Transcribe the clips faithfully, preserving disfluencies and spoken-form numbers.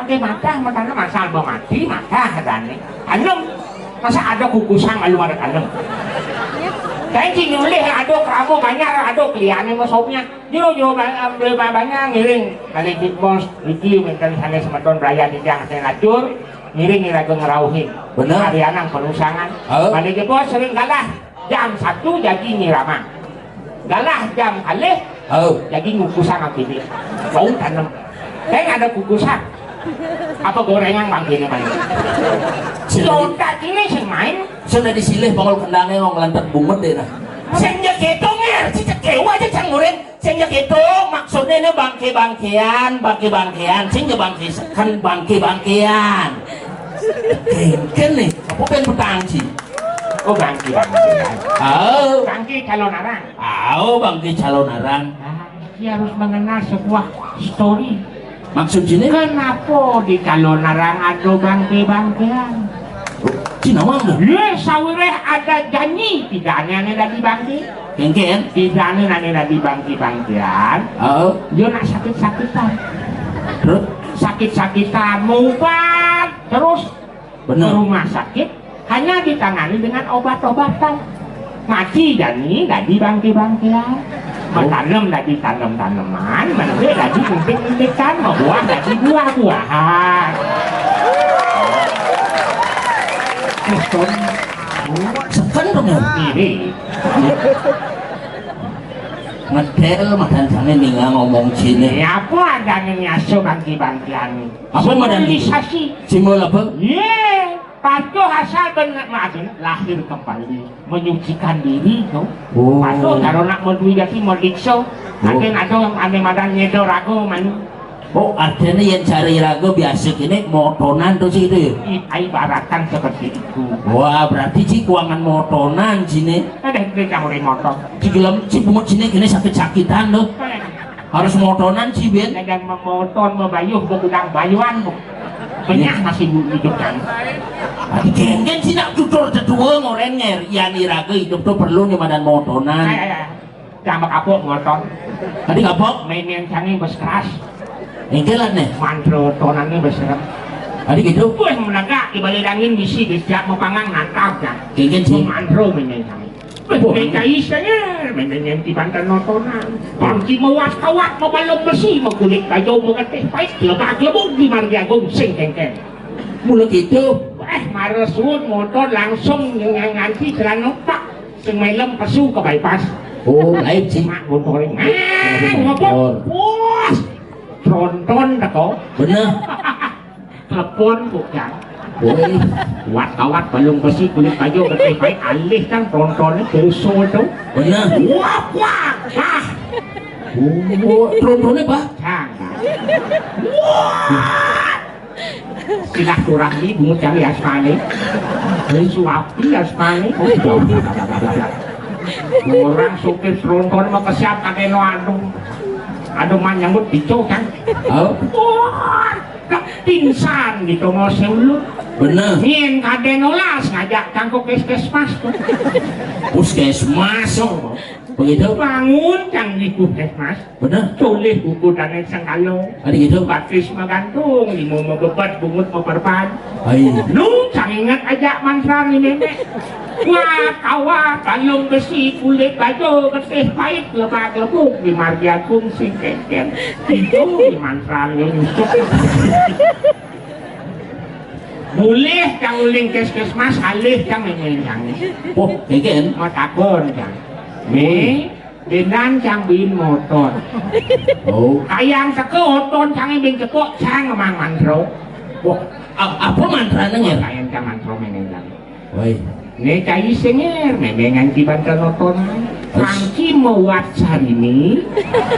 Oke, madah, madah, masa ba mati, madah, adané. Tanem. Masa ada kukusan malu ada tanem. Saya sih nyulih, ada keramo banyak, ada kliané masopnya. Yo, yo, ba-, ba-, banyak ngiring. Kali di bos, iki, minta sana semeton beraya di tiang sing lacur, ngiring iraga ngerauhin. Bener. Arianang perusangan. Oh. Kali di bos sering kalah. Jam satu jadi nyiraman. Galah jam kalih, oh, jadi ngukusan apiné. Bau tanem. Saya ada kukusan. Apa gorengan bangkiné main? Sing dadi, lontak ini sing main. Sing dadi silih pangul kendangé wong lantet bunget deh nah. Sing ya gitu, Ngér, si cekewa aja cang muring. Sing ya gitu, maksudnya ini bangké-bangkéan, bangké-bangkéan, sing ya bangké seken bangké-bangkéan. Kéngkén nih, apa pengen petang sih? Oh, bangké-bangkéan. Oh. Bangké calon arang. Oh, bangké calon arang. Ah, dia harus mengenal sebuah story. Maksud sini? Kenapa di calon arang ada bangké-bangkéan? Cina mah. Iya, sawiréh ada janji, tidak aneh-aneh lagi bangké. Kéngkén? Tidak aneh-aneh lagi bangké-bangkéan. Oh. Dia nak sakit-sakitan. Terus? Sakit-sakitan, mau obat, terus bener. Ke rumah sakit, hanya ditangani dengan obat-obatan. Mati dadi, dadi bangké-bangkéan. Oh. Matanem dadi tanem-taneman, mendé dadi intik-intikan, mabuah dadi buah-buahan. Seken dong ya? Ini. Ngedel madan sangé ninga ngomong sini. Ya apa adané nyasa bangké-bangkéan? Apa madan? Simbolisasi. Simbol apa? Yé. Patuh asal bener, maksudnya lahir kembali, menyucikan diri, no. Oh. Patuh karo nak mau duwi dadi mau diksa. Oh. Kadang ada yang aneh madan nyedo raga, manu. Oh, artinya yang cari raga biasa kini motonan tuh sih itu ya? I-, ibaratkan seperti itu. Wah, berarti sih kuangan motonan sini. Ada yang kita mulai motor. Di gelem si bungut sini kini sakit-sakitan tuh. Eh. Harus motonan sih, Ben. Kadang memoton, mebayuh, begudang bayuan, Bu. Benyah masih bu-, hidup kan. Adi kéngkén sih nak tutur tetua ngoren nger. Yan iraga hidup tuh perlu nih madan motonan. Ay, ay, ay. Jambak kapok moton. Adi kapok? Main yang canggih bes keras. Engkelan nih. Mantra tonannya bes serem. Adi gitu? Wah, menegak di balik angin bisi, di setiap mau pangang nantap kan. Kéngkén sih. Mantra main yang canggih. Wah, wah. Mengkai saya, memang yang di bantal notonan. Bangki mewat kawat, mau balong besi, mau kulit kayu, mau getih pahit, lebak lebuk di Margi Agung, sing kéngkén. Mula gitu. Eh, mara suud motor langsung nganti celana pak, sing melem pesu ke bypass. Oh, lain sih. Mak motor. Ah, ngapa? Motor. Bos. Tronton teko. Bener. Telepon kok, Jang. Woi. Kuat kawat balung besi kulit kayu getih baik alih kan trontonnya dosa itu. Bener. Wah, wah, wah. Oh, trontonnya, Pak? Jang. Wah. Silaturahmi bungut cari asmane. Suapi asmane. Orang supir tronton mau kesiap kadeno anu. Anu manyambut bicu kan. Oh. Wah, pingsan gitu mau seulut. Bener. Nyen kadenolas ngajak cangkok puskesmas tuh. Puskesmas, oh. Begitu. Bangun cang di puskesmas. Bener. Tulis buku dan sengkalo. Ada gitu. Batis magantung, limo mabebet, bungut maperpan. Ai. Nu cang ingat aja mantra ni nenek. Wah, kawat, balung besi, kulit baja, getih pahit, lebak lebuk, di Margi Agung sing kéngkén. Itu di mantra ni Yusuf. Boleh cang uling puskesmas, alih cang ngene cang. Oh, kéngkén. Mau takon cang. Mi, Bendan cang biin motor. Oh. Kayang teka oton cang biin cepok cang mang mantra. Wah, a-, apa mantrane ya? Kayang cang mantra menen cang. Woi. Ne cai senger, memengan di bantal oton. Us. Mangki mewat sarimi,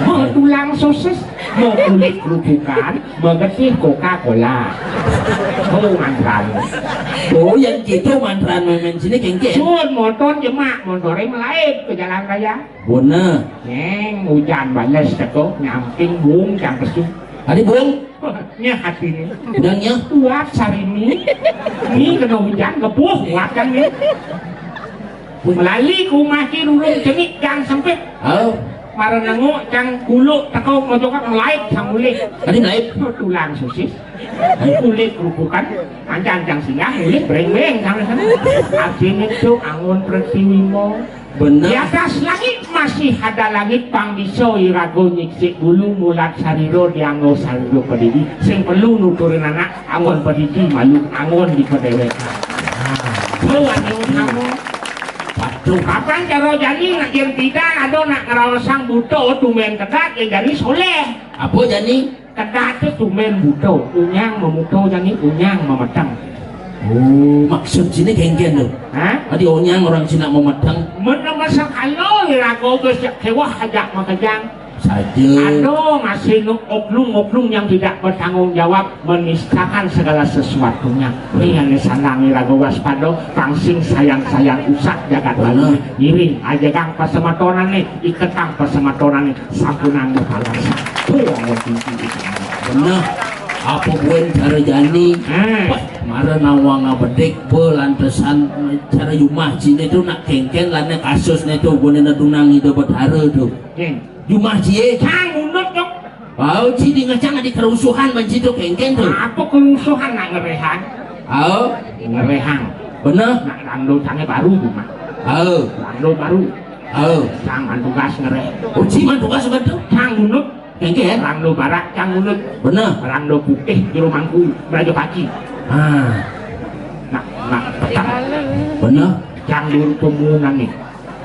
mau tulang sosis, mau kulit kerupukan, mau getih Coca-Cola. Mau mantrane. Oh, yang gitu mantrane memen sini kéngkén. Sun motor jemak, motore melaib ke jalan raya. Bona. Neng, hujan bales teko, nyamping bung, cang kesu. Adi bung? Nya hati ni. Udah nya? Kuat sarimi. Ni kena hujan, gebuh, kuat kan ni. Melali ke rumah ki rurung cenik, gang sempit. Oh. Mara nengok, cang kuluk, teko, mojokan, melaib, sang mulih. Adi melaib? Tulang sosis. Kulit kerupukan, ancang-ancang singgah, kulit breng-breng, sana-sana. Artinya itu anggon pratiwima. Bener. Di atas langit masih ada langit, pang bisa iraga nyiksik bulu, mulat sarira dianggo sarira padidi. Sing perlu nuturin anak, anggon padidi malu, anggon di padéwékan. Nah, itu anu utama. Waduh. Kapan cara jani nak yén tidak ada nak ngeraosang buta, tumbén kedat, yén jani soléh. Apa jani? Kedat to tumbén buta, unyang mamuta jani unyang mameteng. Oh, maksud sini kéngkén to. Hah? Adi onyang orang Cina mameteng. Men masa kala iraga wis kéweh ajak makejang. Saja. Ada masih nu oknum-oknum yang tidak bertanggung jawab menistakan segala sesuatunya. Ning ané sandang iraga waspada, pang sing sayang-sayang usah jagat Bali. Bener. Ngiring ajegang pasemetonané, iketang pasemetonané, sampunang palasan. Tuh, yang penting itu. Bener. Apa buin cara jani? Hmm. Wah, mara nawang abedik, belantesan cara jumah cine tu nak kéngkén lana kasusné tu, buin nadunang Ida Betara tu. Hmm. Jumah cie. Cang unut, Cok. Au, ci di ngecang adi kerusuhan ban ci tu kéngkén tu. Apa kerusuhan nak ngeréhang? Au. Ngeréhang. Bener. Nak rando cangé baru cuma. Au. Rando baru. Au. Cang man tugas ngeréh. Oh, ci man tugas bantu. Cang unut. Kéngkén. Rando barak cang unut. Bener. Rando putih jero mangku Raja Paci. Ah. Nak, nak petang. Bener. Cang dulu pemunan nih.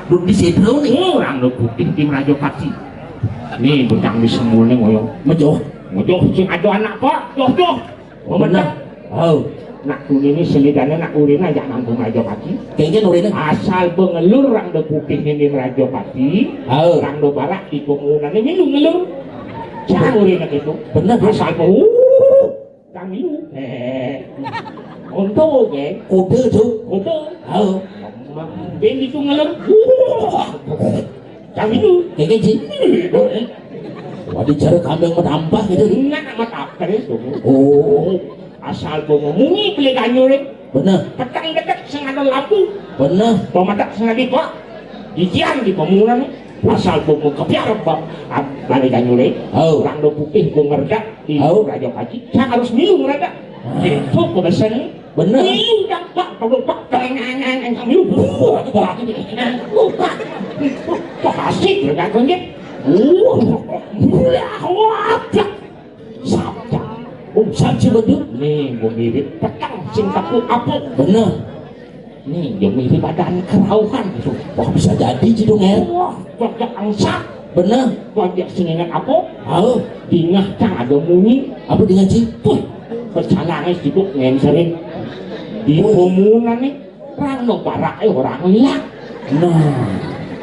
Duduk di situ nih. Oh, rando putih di Raja Paci. Nih, bujang di semulné ngoyo. Mejoh. Mejoh sing ada anak, Pak. Joh, joh. Oh, bener. Oh. Nak kuning ini selidané nak urin aja nanggung Raja Paci. Kayaknya urinnya. Asal bengelur rando putih ini Raja Paci. Oh. Rando barak di pemunan ini lu ngelur. Jangan urin gitu. Bener, bener. Asal mau. Kang Yu. Eh. Untung, ya. Kode, Cuk. Kode. Halo. Bén itu ngelem. Kang Yu. Keke, Ci. Wah, dicara kambing matampah gitu. Enggak, matampah itu. Oh. Asal gua ngomongin beli ganyurin. Bener. Petang dekat sing ada lampu. Bener. Pemetak sing ada, Pak. Ijian di pemunan. Asal gua mau kepiar, Pak. Balik ganyurin. Oh. Orang do putih gua ngerdak. Di Au. Raja Paci, saya harus milu, Raja. Ah. Itu kebesan. Bener. Milu dah, Pak, kalau Pak, teng, teng, teng, teng, milu. Wah, wah, ini, wah, wah, wah, asik, Raja, kau ni. Wah, wah, wah, wah. Sabda. Oh, sabda betul. Nih, gua mirip petang, sing tapu apa? Bener. Nih, dia mirip ada kerauhan gitu. Wah, bisa jadi, Cidung, ya. Wah, gua angsat. Bener. Gua dia sing ingat apa? Au. Dingah cang ada munyi. Apa dingah, Ci? Puh, pecalangnya sibuk ngenserin. Di Puh. Pemunan nih, rando barak, eh, orang lihat. Nah.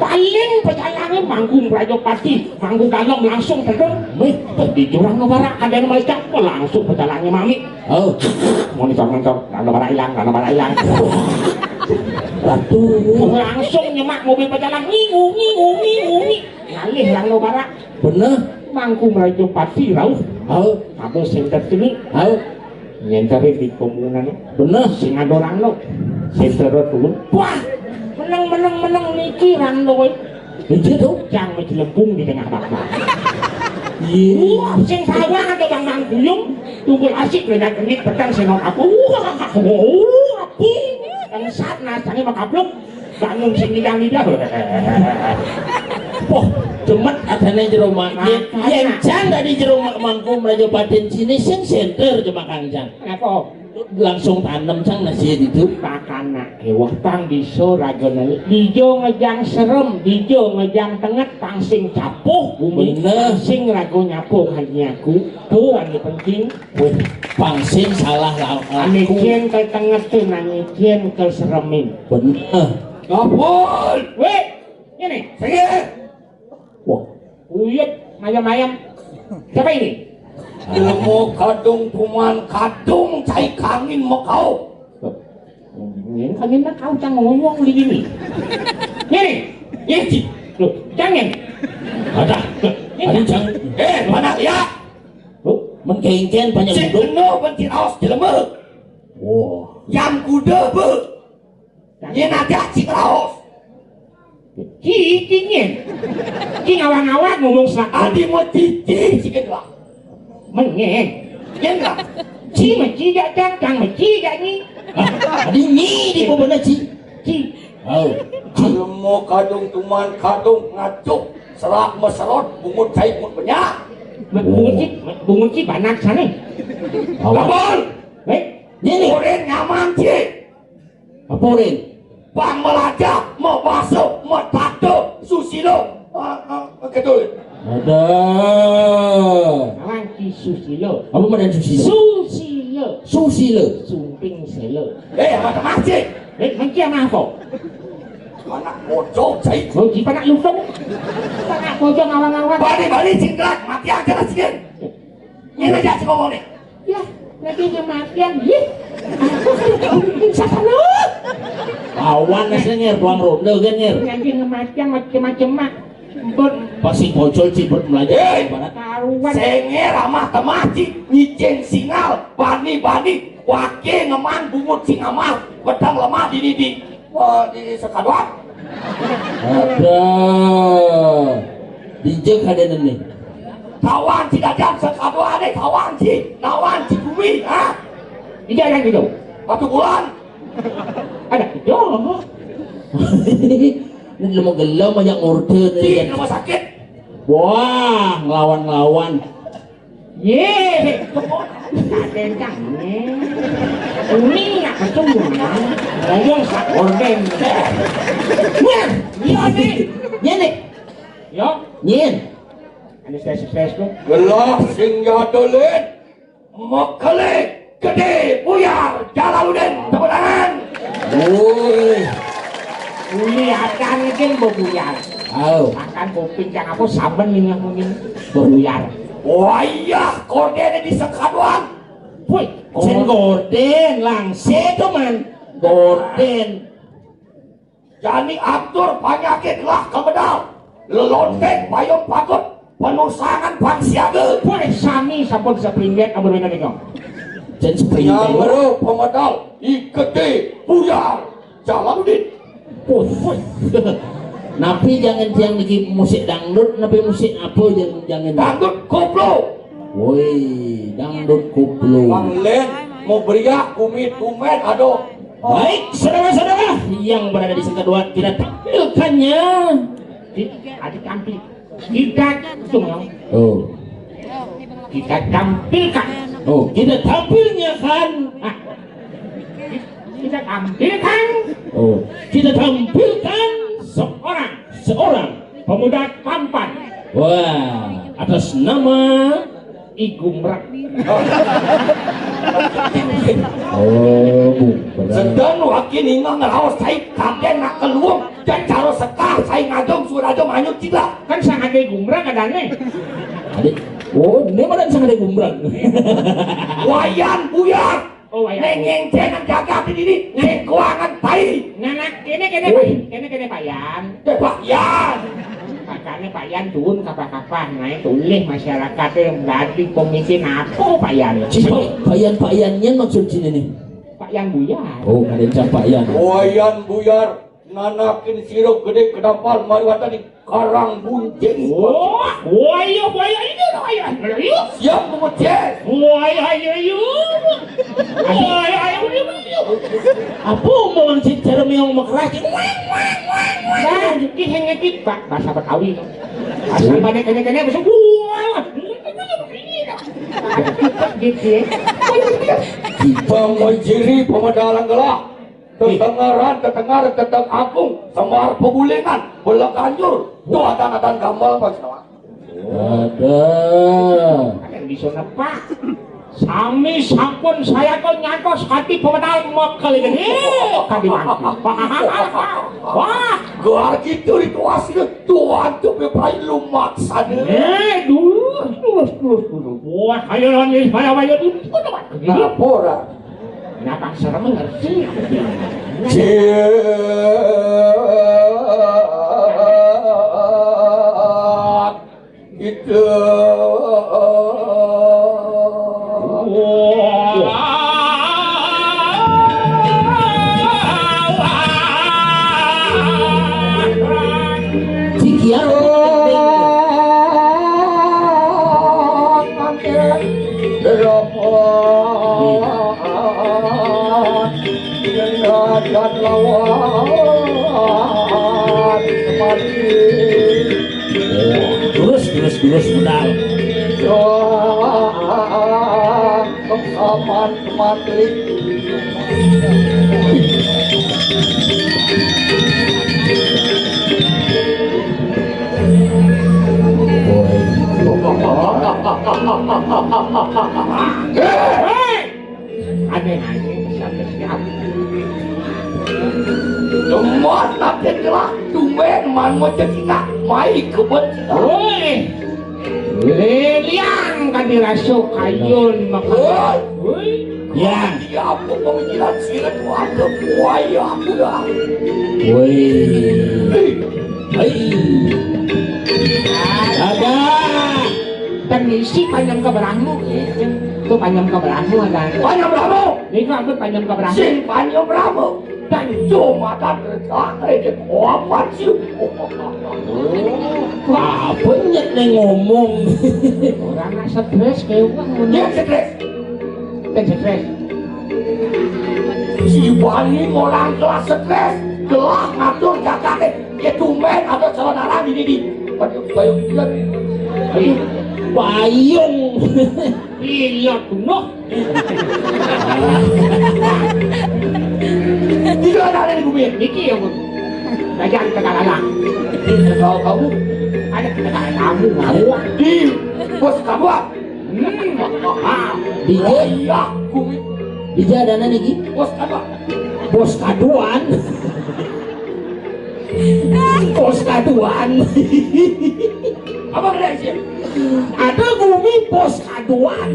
Paling pecalangnya manggung Raja Pati, manggung dalam langsung tedung. Wih. Di jurang no barak, ada yang macam, oh, langsung pecalangnya mami. Oh. Monitor, monitor, rando barak hilang, rando barak hilang. Ratu. Langsung nyemak mobil pecalang, ngingu, ngingu, ngingu, ngingu. Ngalih rando barak. Bener. Mangku Merajo Pati rauh. Halo. Apa center dulu? Halo. Nyenterin di pemunan. Bener. Sing ada rando. Center turun. Wah, meneng, meneng, meneng niki rando. Iya tuh. Cang mejelempung di tengah bakal. Iya. Wah, sing sawah ada bang nang buyung, tunggul asik dengan kenik petang senok aku. Wah, wah, aku. Yang saat nasanya makablok, bangun sing nidang-nidang. Wah, cemet katanya jero mak. Yen, yen jan tadi jero mak mangku Merajo Patin sini sing center jemakan jan. Kenapa? Langsung tanem sang nasi itu. Pakanak ewah pang bisa raga neli. Dijo ngejang serem, dijo ngejang tenget, pang sing capuh bumi. Bener. Pang sing raga nyapuh haji aku. Tuh anu penting. Wih, pang sing salah la-, laku. Anu cien ke tenget tuh, anu cien ke seremin. Bener. Kapul. Wih, ini. Saya. Wah, uyut mayam-mayam. Siapa ini? Jelema kadung tuman kadung cai kangin mekau. Ini kangin mekau cang ngoyong di sini. Ini, ini, loh, jangan. Ada, ada cang. Eh, mana ya? Loh, men kengken banyak cek duduk. Bener, ben ciraos jelema. Wah. Yang kuda, be. Yen ada cing raos. Ci, ci nyen. Ci ngawang-ngawang ngomong sakali. Adi mau cici, cikin lah. Menyen. Yen lah. Ci meci jak cang, cang meci jak nyi. Hah? Adi nyi di bobona ci. Ci. Oh. Lemo kadung tuman kadung ngacuk serak meserot bungut cai bungut banyak. Bungut ci, bungut ci banak sane. Awas. Abang. Eh, ini. Oren nyaman ci. Apa, Rin? Pang melajah, mau masuk, mau tato, susilo. Ah, ah, betul. Ada. Awan Ki Susilo. Apa madan Susilo? Susilo. Susilo. Sumping selo. Eh, apa masjid? Eh, mengki apa apa? Anak bocong, cai. Oh, di anak lutung. Anak bocong ngawang-ngawang. Balik, balik, singkat. Mati aja lah, singkat. Ini aja si ngomong nih. Ya, lagi ngematian. Yih. Aku kan sapa lu? Awan asli ngir, tuang ronde kan ngir. Lagi ngematian macem-macem mak. Bot. Pasti bocol cibut melajah. Eh, barat. Karuan. Senger amah temah ci nyicing singal bani-bani wake ngemang bungut sing amah wedang lemah di di di, eh, di sekaduan. Ada. Dijek ada nene. Kawan si dadan sekaduan deh kawan si nawan si bumi ha. Ija yang gitu. Batu bulan. Ada gitu. Ini lu mau gelem aja ngurte nih. Di rumah sakit. Wah, ngelawan-ngelawan. Ye, ada jangan. Uni apa tuh? Ngomong sak orden. Nyen, iya nih. Nyen nih. Yo, nyen. Ada stres-stres tuh. Gelah sing jadulin. Mekele Gede Buyar Jalaluddin. Tepuk tangan. Woi. Uli acan iki mbok buyar. Ayo. Makan kuping kang apa saben ning mungkin mbok buyar. Wah iya, kordene di sekaduan. Woi, sing gorden langsung to man. Gorden. Jani atur panyakit lah kemedal. Lelontek payung pakut penusangan pang siaga. Woi, sami sampun sepringet amun wénten nika. Jen sepringet. Nyamro pemedal I Gede Buyar Jalaluddin. Woi, woi. Napi jangan tiang niki musik dangdut, napi musik apa jangan jangan. Dangdut koplo. Woi, dangdut koplo. Bang Len, mau beriak, bumi tumen, aduh. Baik, saudara-saudara yang berada di sekaduan, kita tampilkannya. Di, adik tampil. Kita, itu, Bang. Oh. Kita tampilkan. Oh. Kita tampilnya kan. Nah. Kita tampilkan. Oh. Kita tampilkan seorang, seorang pemuda tampan. Wah, atas nama I Gumrak. Oh, Gumrak. Sedang waki ninggal ngeraos cai kaden nak keluung dan caro sekah cai ngajong surat aja manyut cila. Kan sangat I Gumrak adane. Adik. Oh, ini mana sangat I Gumrak. Wayan Buyar. Oh, wayah. Neng ngéngcéngan gagah di dini, ngéngkuangan tai. Nganak kéné kéné Pak, kéné kéné Pak Yan. Éh, Pak Yan. Makané Pak Yan turun kapah-kapah naik tulih masyarakat yang dadi pemimpin apa Pak Yan? Si Pak Pak Yan Pak Yan nyén maksud sini nih. Pak Yan Buyar. Oh, ada Pak Yan. Wayan Buyar. Nanakin sira gedé kedampal mari wantah di Karang Bunting. Wah, wah, iya, wah, iya, iya, iya, iya. Siap, Bungut Jés. Wah, iya, iya, iya. Wah, iya, iya, iya, iya. Apa omongan si Jeremy yang mekerah? Wah, wah, wah, wah. Nah, iki sing ngecit, Pak, bahasa Betawi. Asal pada kene-kene bisa wah. Gitu ya. Kita mau jiri pemedalan gelah. Tetengaran, tetengar, teteng agung, semar pegulingan, belek anjur, tuatan-atan gambel, Pak Sinawa. Ada. Yang bisa nepak. Sami sampun saya kok nyantos hati pemedal mekel ini. Tadi mangki. Wah. Gelar gitu ritual sih. Tuan tuh bepai lumak sana. Eh, duh, duh, duh, duh. Wah, ayo, ayo, ayo, ayo, ayo, ayo, ayo, ayo. Nah, pora. Kenapa serem ngerti? Cek. Itu. Cikian. Dan lawan mati. Oh, terus, terus, terus, menang. Doa aman mati. Hei! Aneh aja, siapa siapa? Lemot, tapi telah tumben, man, mau cekina, mai kebun cina. Woi, leliang kan dirasuk kayun makan. Woi. Woi. Ya. Iya, apa pemikiran sila tu ada buaya pula. Woi. Hei. Hai. Ada. Tengisi panjang ke beramu. Tuh panjang ke beramu ada. Panjang beramu. Ini kan tuh panjang ke beramu. Sing panjang beramu. Dan cuma tak kerja, eh, dia kuapan sih. Apa nyet nih ngomong? Orang nak stres kayak orang. Dia stres. Kan stres. Si Bani orang kelas stres, kelas ngatur jagate. Ya tumben ada calon anak ini di. Payung, payung, payung. Payung. Iya, tuh. Tidak ada di bumi. Niki ya, Bu. Belajar kata lalang. Kalau kamu ada kata kamu mau di bos kamu. Hmm. Di, oh, iya, bumi. Di jadana niki. Bos kamu. Bos kaduan. Pos kaduan. Apa kena sih? Ada bumi pos kaduan.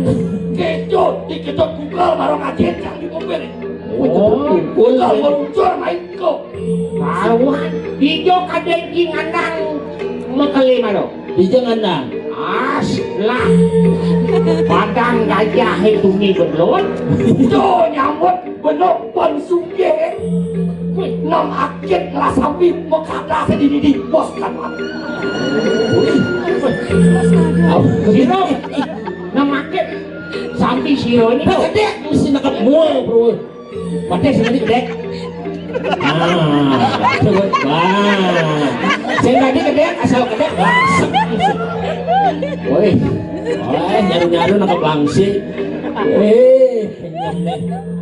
Kecut, dikecut Google baru ngaji yang di mobil. Oh, Google meluncur main kok. Kawan, hijau kadai jing andang mekeli malu. Hijau andang. Aslah. Padang gajah itu ni belum. Tuh nyambut. Bener, Pan Sugih. Wih, nang akit ngelas sampi mekada sedini di bos kan. Wih. Siro, nang akit sampi siro ini. Nah, gede, mesti nekep mua, bro. Pakai sendiri gede. Ah, coba. Wah. Saya tadi gede, asal gede, langsung. Woi. Wah, nyaru-nyaru nangkep langsing. Eh.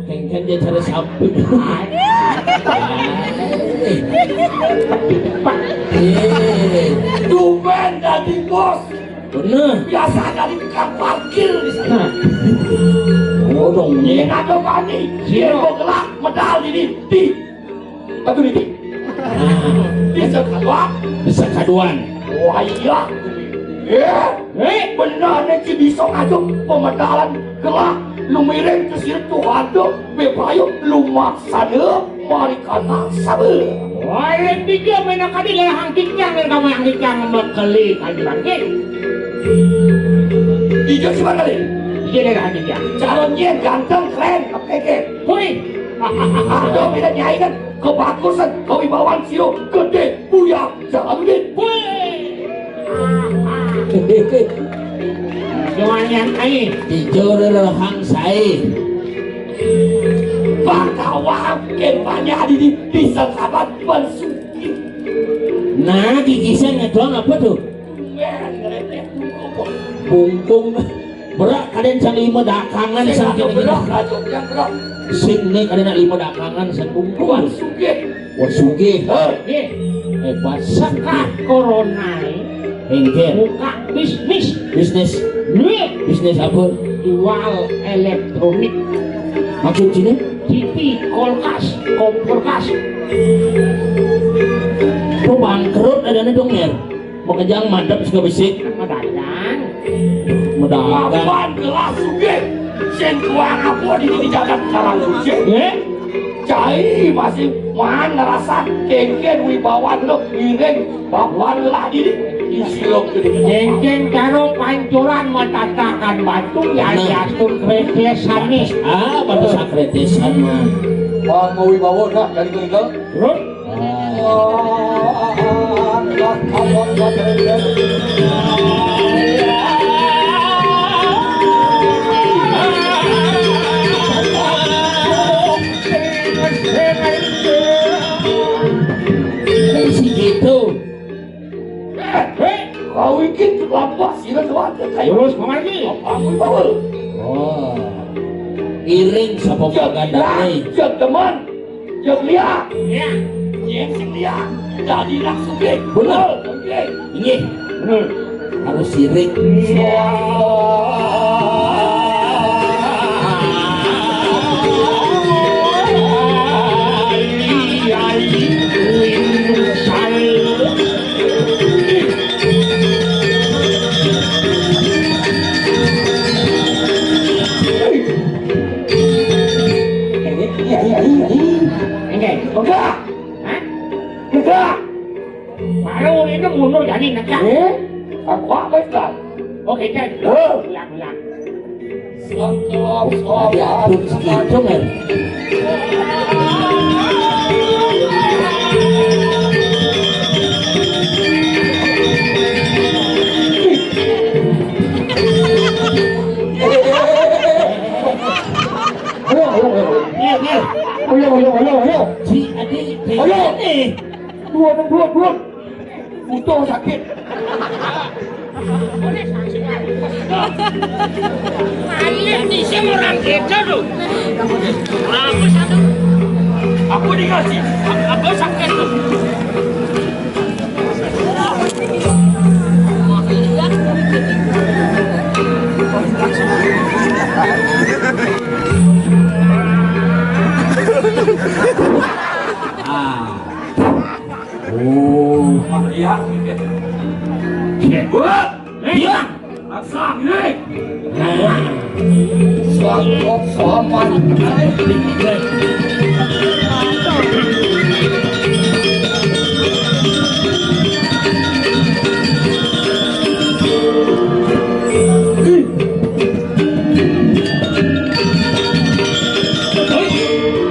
Kengken dia cari sapi. Eh. Tumben dadi bos. Bener. Biasa dadi tukang parkir di sana. Nah. Bodong. Ini ada bani. Dia mau gelak medal ini. Di Batu Niti. Bisa kaduan. Bisa kaduan. Wah, iya. Eh, eh, benar nih, ci bisa ngajak pemedalan gelah. Lu miring ke situ ada bebayu lu maksana mari kana sabe. Wah, tiga main kadi lah hangkikang dan kamu hangkikang mekeli kali lagi. Tiga sih kali. Tiga dari hangkikang. Calonnya ganteng, keren, oke, oke. Hui. Ada beda nyai kan? Kebagusan, kewibawaan siro gede, buya Jalaluddin. Weh. Lumayan, ai. Tiga orang hang sai. Bakawa kempanya di, di, di sekabat pensuki. Nah, gigisan ngedoang apa tuh? Bungkung. Berak kaden sang lima dakangan. Sing sang ada kene berak, gini. Aja yang berak. Sing ne kaden lima dakangan sang bungkung. Wah, sugih. Wah, sugih. Heh. Hebat. Sekat corona ini. Engke. Buka bisnis. Bisnis. Duit. Bisnis apa? Jual elektronik. Maksud sini? T V, kulkas, kompor gas. Tuh bangkrut adanya dong, Mer. Makejang madep suka bisik. Madagang. Madagang. Apaan gelas sugih? Sing tuang apa di, di jagat Karang Sugih? Eh? Cai masih man ngerasa kengken wibawan lo ngiring bapan lah di, di silok gede. Kengken karo pancuran matatakan batu ya. Nah. Diatur kretesanis. Ah, batu sakretesan mah. Mau wibawa dah dari tunggal. Terus? Wah, sira tuan. Ayo. Terus, Pak Mardi. Apa aku bawa? Oh. Iring sapa Jog pagandane? Ilang, jog teman. Jog liya. Ya. Yen sing liya dadi langsung. Bener. Bener. Inggih. Bener. Harus iring. Enggak. Hah? Enggak. Baru ini mundur jadi negak. Eh? Aku apa, Ustaz? Oke, Cek. Eh? Ulang, ulang. Diaduk segitu, men. Ayo, ayo, ayo. Iya, iya. Ayo, ayo, ayo, ayo. Si Adi, ayo. Dua, dua, dua, dua. Utuh sakit. Ayo, ini saya orang kerja tuh. Apa satu? Aku dikasih. Apa sakit tuh? Ah. Oh, iya. Iya. Iya. Asal ini. Selamat selamat.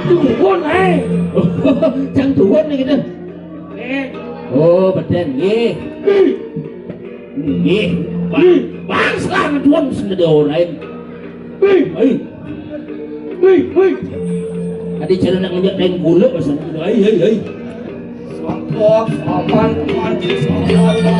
Duwun ae. Jang duwun ning kene. Oh, beden nggih. Nggih. Bang, bang, sekarang duwun sing ora. Hei. Hei, hei. Adi jare nak ngenjek teng guluk, Mas. Hei, hei, hei. Sapa, sapa, sapa, sapa.